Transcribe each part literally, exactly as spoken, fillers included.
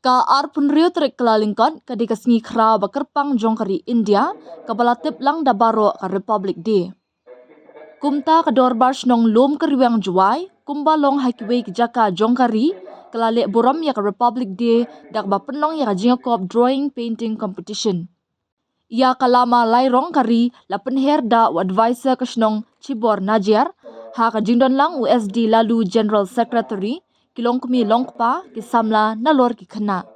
Ka arphew hynriew tarik Kyllalyngkot ka dei ka sngi khraw ba kyrpang jong ka ri India, kaba la tip lang da baroh ka Republic Day. Kumta ka Dorbar Shnong Lum Kyrwiang Jowai, kumba long ha kiwei ki jaka jong ka ri, ka la leh burom ïa ka Republic Day da kaba pynlong ïa ka jingïakop drawing painting competition. Ïa ka lama lairong ka ri la pynher da u advisor ka shnong Chibor Najiar, ha ka jingdon lang u S D Lalu General Secretary, ki longkmie longkpa, ki samla nalor ki khynnah.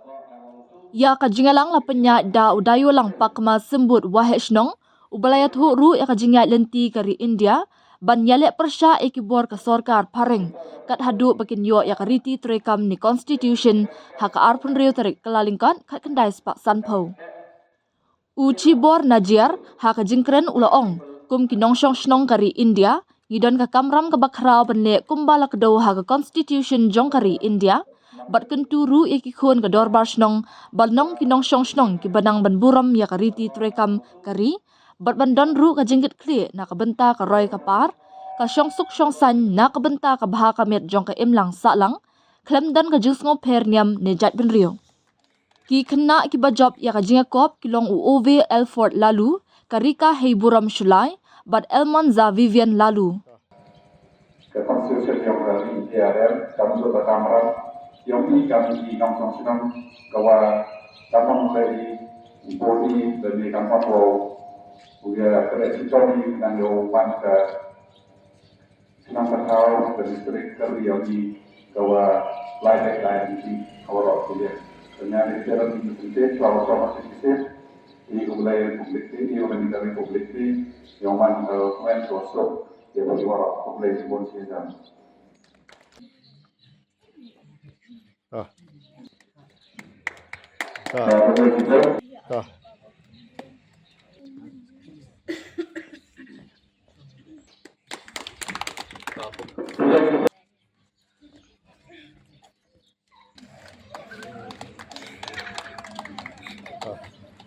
Ïa ka jingïalang la pynïaid da u Dayualang Pakma Symbud Waheh Shnong, uba la ïathuh ruh ïa ka jingïaid lynti ka ri India ban ïaleh pyrshah ïa ki bor ka sorkar phareng, kat haduh ba kin ïoh ïa ka riti treikam ne constitution ha ka arphew hynriew tarik Kyllalyngkot khatkhyndai spah sanphew. U Chibor Najiar ha ka jingkren u la ong, kum ki nongshong shnong ka ri India, ngi don ka kamram kaba khraw ban leh kumba la kdew ha ka constitution jong ka ri India, bad kyntu ruh ïa ki khun ka Dorbar Shnong ban long ki nongshong shnong kiba nang ban burom ïa ka riti treikam ka ri, bad ban don ruh ka jingkitkhlieh na ka bynta ka roi ka par, ka shongsuk shongsaiñ na ka bynta ka bha ka miat jong ka imlang sahlang, khlem don ka jingsngewpher niam ne jaitbynriew. Ki khynnah kiba jop ïa ka jingïakop ki long u Ove Elford Lalu, ka Rika Heiburom Shullai, bad Elmonza Vivian Lalu. Ka constitution jong ka ri India, kam suk ka kamram jong ngi, kam ki nongshong shnong, ka wa kam long ka ri, u poli, da ni kam pon wow, u ya ka ri sitoni, nang yo wan ka Shnong Pathaw ka district ka ri ïa ngi ka wa lai lai lai ngi ka wa rok ki leh. Ka nya ni ka ri ngi ka state ka wa rok ki state. Ngi U Blei public ni, ngi U Blei ka republic ni, ïa man ka kmen ka wa sok ïa ka wa rok U Blei ni bon sien jam. Ah. Ah. Ah.